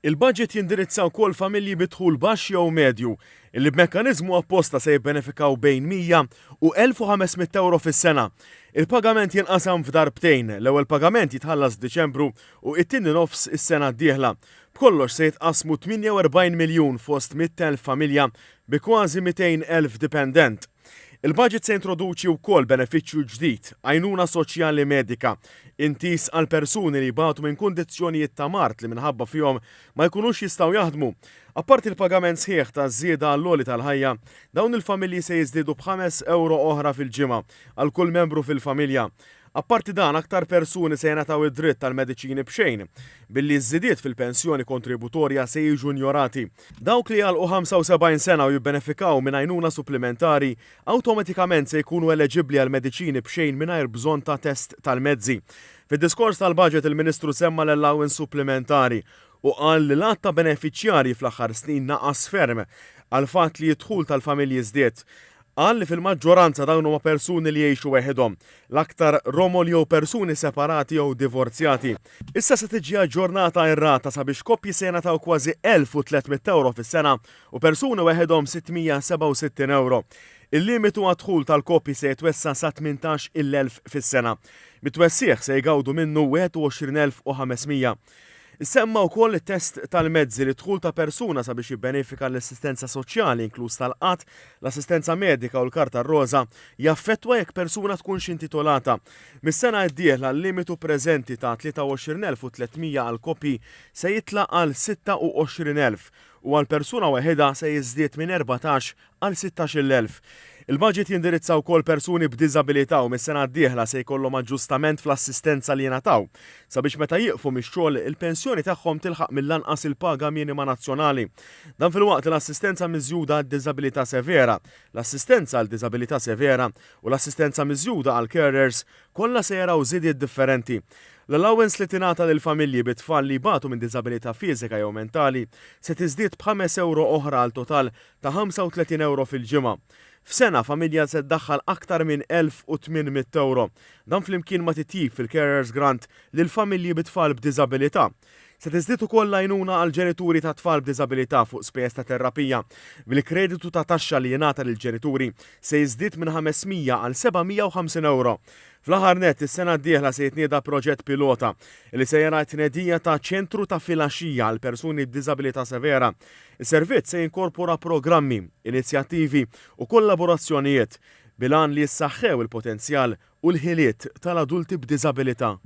Il-budget jindirizza wkoll familji bi dħul baxx jew medju, illi b'mekkaniżmu apposta se jibbenefikaw bejn 100 u 1,500 ewro fis-sena. Il-pagament jinqasam f'darbtejn, l-ewwel pagament jitħallas f'Diċembru u it-tieni nofs is-sena d-dieħla. B'kollox se jitqassmu 48 miljun fost 100,000 familja bi kważi 200,000 dipendent. Il-budget se jintroduċi wkoll benefiċċju ġdid, għajnuna soċjali medika, intiż għal persuni li jbatu minn kundizzjonijiet ta' mard li minħabba fihom ma jkunux jistgħu jaħdmu. Apparti l-pagament sħiħ taż-żieda għall-għoli tal-ħajja, dawn il-familji se jiżdiedu b'ħames ewro oħra fil-ġimgħa għal kull membru fil-familja. Apparti dan, aktar persuni se jingħataw id-dritt għal mediċini b'xejn, billi ż-żidiet fil-pensjoni kontributorja se jiġu injorati. Dawk li jagħlqu 75 sena u jibbenefikaw minn għajnuna supplimentari awtomatikament se jkunu eleġibbli għal mediċini b'xejn mingħajr bżonn ta' test tal-mezzi. Fid-diskors tal-Budget il-Ministru semma l-allowance supplimentari u qal li l-għadd ta' benefiċjarji fl-aħħar snin naqas ferm għall-fatt li d-dħul tal-familji żdied. Qal li fil-maġġoranza dawn huma persuni li jgħixu weħidhom, l-aktar romol jew persuni separati jew divorzjati. Issa se tiġi aġġornata r-rata sabiex koppji se jingħataw kważi 1,300 ewro fis-sena u persuni weħidhom 667 ewro. Il-limitu għad-dħul tal-koppji se jitwessa' sa 18,000 fis-sena. Mit-twessigħ se jgawdu minnu 21,500. Issemma wkoll it-test tal-mezzi li d-dħul ta' persuna sabiex jibbenefika l-assistenza soċjali inkluż tal-qgħad, l-assistenza medika u l-karta r-roża jaffettwa jekk persuna tkunx intitolata. Mis-sena d-dieħla l-limitu preżenti ta' 23,300 għal koppji se jitla' għal 26,000 u għal persuna waħidha se jiżdied minn 14 għal 16,000. Il-baġit jindirizza wkoll persuni b'diżabilità u mis-sena d-dieħla se jkollhom aġġustament fl-assistenza li jingħataw, sabiex meta jieqfu mix-xogħol il-pensjoni tagħhom tilħaq mill-anqas il-paga minima nazzjonali. Dan filwaqt li l-assistenza miżjuda għad-diżabilità severa, l-assistenza għal diżabilità severa u l-assistenza miżjuda għall-carers kollha se jaraw żidiet differenti. L-allowance li tingħata lil familji bi tfal li jbatu minn diżabilità fiżika jew mentali se tiżdied b'ħames ewro oħra għal total ta' 35 ewro fil-ġimgħa. F'sena, familja se ddaħħal aktar minn 1,800 ewro. Dan flimkien ma' titjib fil-Carers Grant lil familji bi tfal b'diżabilità. Se tiżdied ukoll l-għajnuna għal ġenituri ta' tfal b'diżabilità fuq spejjeż ta' terrapija, bil-kreditu ta' taxxa li jingħata lill-ġenituri se jiżdied minn 500 għal 750 ewro. Fl-aħħar nett, is-sena d-dieħla se jitnieda proġett pilota li se jara t-tnedija ta' ċentru ta' filgħaxija għal persuni b'diżabilità severa. Is-servizz se jinkorpora programmi, inizjattivi u kollaborazzjonijiet bil-għan li jissaħħew il-potenzjal u l-ħiliet tal-adulti b'diżabilità.